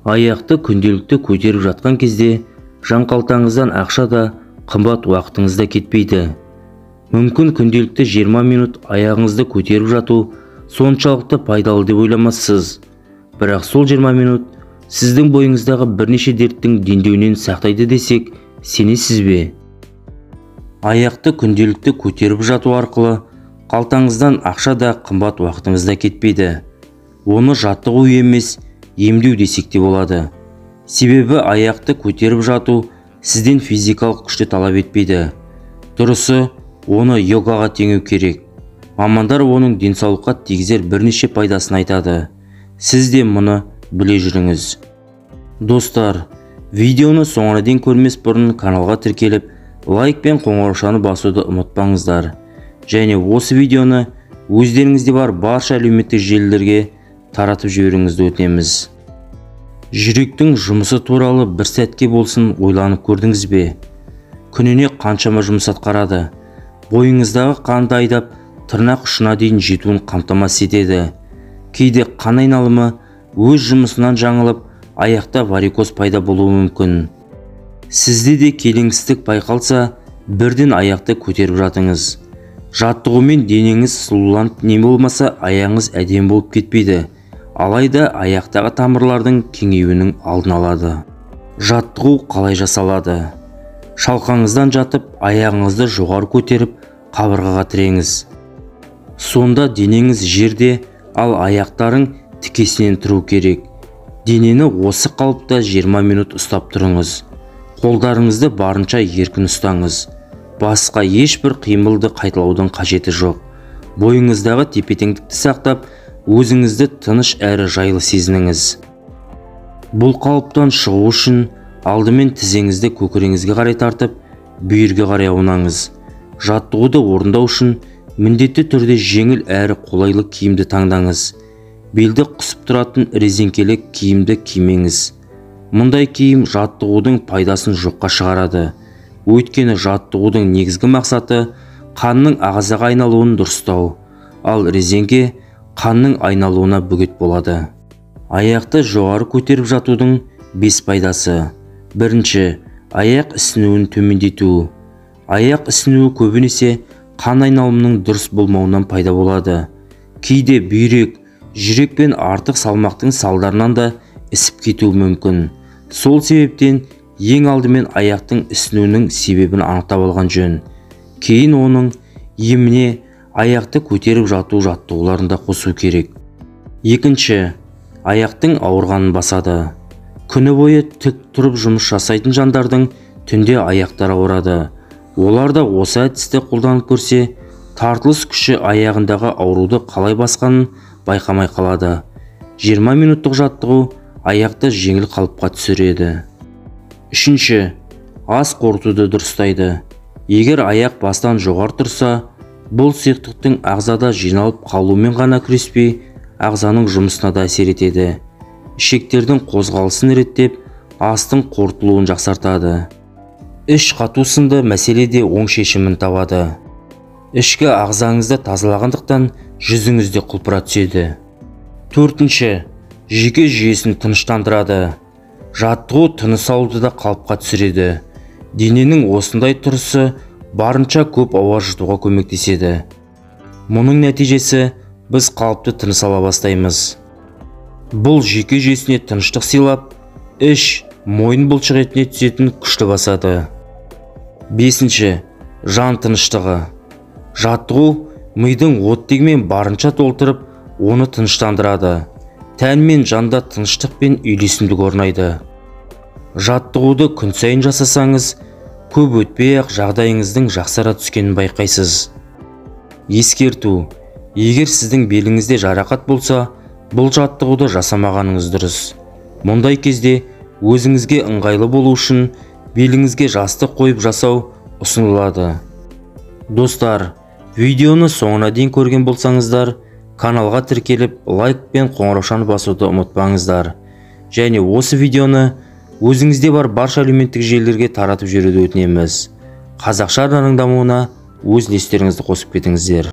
Аяқты күнделікті көтеріп жатқан кезде жанқалтаңыздан ақша да, қымбат уақытыңыз да кетпейді. Мүмкін күнделікті 20 минут аяғыңызды көтеріп жату соншалықты пайдалы деп ойламассыз. Бірақ сол 20 минут сіздің бойыңыздағы бірнеше дерттің дендеуінен сақтайды десек, сенесіз бе? Аяқты күнделікті көтеріп жату арқылы қалтаңыздан ақша да, қымбат уақытыңыз да кетпейді. Оны жаттығу емес, емдеу десек те болады. Себебі аяқты көтеріп жату сізден физикалық күшті талап етпейді. Дұрысы, оны йогаға теңеу керек. Мамандар оның денсаулыққа тигізер бірнеше пайдасын айтады. Сіз де мұны біле жүріңіз. Достар, видеоны соңына дейін көрмес бұрын каналға тіркеліп, лайк пен қоңыраушаны басуды ұмытпаңыздар. Және осы видеоны өздеріңізде бар барша әлеуметтік желілерге таратып жіберуіңізді өтінеміз. Жүректің жұмысы туралы бір сәтке болсын ойланып көрдіңіз бе? Күніне қаншама жұмыс атқарады. Бойыңыздағы қанды айдап, тырнақ ұшына дейін жетуін қамтамасыз етеді. Кейде қан айналымы өз жұмысынан жаңылып, аяқта варикоз пайда болуы мүмкін. Сізде де келеңсіздік байқалса, бірден аяқты көтеріп жатыңыз. Жаттығумен денеңіз сұлуланып, не болмаса аяғыңыз әдемі болып кетпейді. Алайда аяқтағы тамырлардың кеңеюінің алдын алады. Жаттығу қалай жасалады? Шалқаңыздан жатып, аяғыңызды жоғары көтеріп, қабырғаға тіреңіз. Сонда денеңіз жерде, ал аяқтарың тікесінен тұру керек. Денені осы қалыпта 20 минут ұстап тұрыңыз. Қолдарыңызды барынша еркін ұстаңыз. Басқа ешбір қимылды қайталаудың қажеті жоқ. Бойыңыздағы тепе-теңдікті сақтап, өзіңізді тыныш әрі жайлы сезініңіз. Бұл қалыптан шығу үшін алдымен тізеңізді көкірегіңізге қарай тартып, бүйірге қарай аунаңыз. Жаттығуды орындау үшін міндетті түрде жеңіл әрі қолайлы киімді таңдаңыз. Белді қысып тұратын резеңкелі киімді кимеңіз. Мұндай киім жаттығудың пайдасын жоққа шығарады. Өйткені жаттығудың негізгі мақсаты қанның ағзаға айналуын дұрыстау, ал резеңке қанның айналуына бөгет болады. Аяқты жоғары көтеріп жатудың 5 пайдасы. Бірінші, аяқ ісінуін төмендету. Аяқ ісінуі көбінесе қан айналымының дұрыс болмауынан пайда болады. Кейде бүйрек, жүрек пен артық салмақтың салдарынан да ісіп кетуі мүмкін. Сол себептен ең алдымен аяқтың ісінуінің себебін анықтап алған жөн. Кейін оның еміне аяқты көтеріп жату жаттығуларын да қосу керек. Екінші, аяқтың ауырғанын басады. Күні бойы тік тұрып жұмыс жасайтын жандардың түнде аяқтары ауырады. Олар да осы әдісті қолданып көрсе, тартылыс күші аяғындағы ауруды қалай басқанын байқамай қалады. 20 минуттық жаттығу аяқты жеңіл қалыпқа түсіреді. Үшінші, ас қорытуды дұрыстайды. Егер аяқ бастан жоғары тұрса, бұл сұйықтықтың ағзада жиналып қалуымен ғана күреспей, ағзаның жұмысына да әсер етеді. Ішектердің қозғалысын реттеп, астың қорытылуын жақсартады. Іш қату сынды мәселе де оң шешімін табады. Ішкі ағзаңызды тазалағандықтан жүзіңіз де құлпыра түседі. Төртінші, жүйке жүйесін тыныштандырады. Жаттығу тыныс алуды да қалыпқа түсіреді. Дененің осындай тұрысы барынша көп ауа жұтуға көмектеседі. Мұның нәтижесі біз қалыпты тыныс ала бастаймыз. Бұл жүйке жүйесіне тыныштық сыйлап, іш, мойын бұлшық етіне түсетін күшті басады. Бесінші, жан тыныштығы. Жаттығу мидың оттегімен барынша толтырып, оны тыныштандырады. Тән мен жанда тыныштық пен үйлесімдік орнайды. Жаттығуды күн сайын жасасаңыз, көп өтпей-ақ жағдайыңыздың жақсара түскенін байқайсыз. Ескерту: егер сіздің беліңізде жарақат болса, бұл жаттығуды жасамағаныңыз дұрыс. Мұндай кезде өзіңізге ыңғайлы болу үшін беліңізге жастық қойып жасау ұсынылады. Достар, видеоны соңына дейін көрген болсаңыздар, каналға тіркеліп, лайк пен қоңыраушаны басуды ұмытпаңыздар. Және осы видеоны өзіңізде бар барша әлеуметтік желілерге таратып жіберуді өтінеміз. Қазақша арнаның дамуына өз үлестеріңізді қосып кетіңіздер.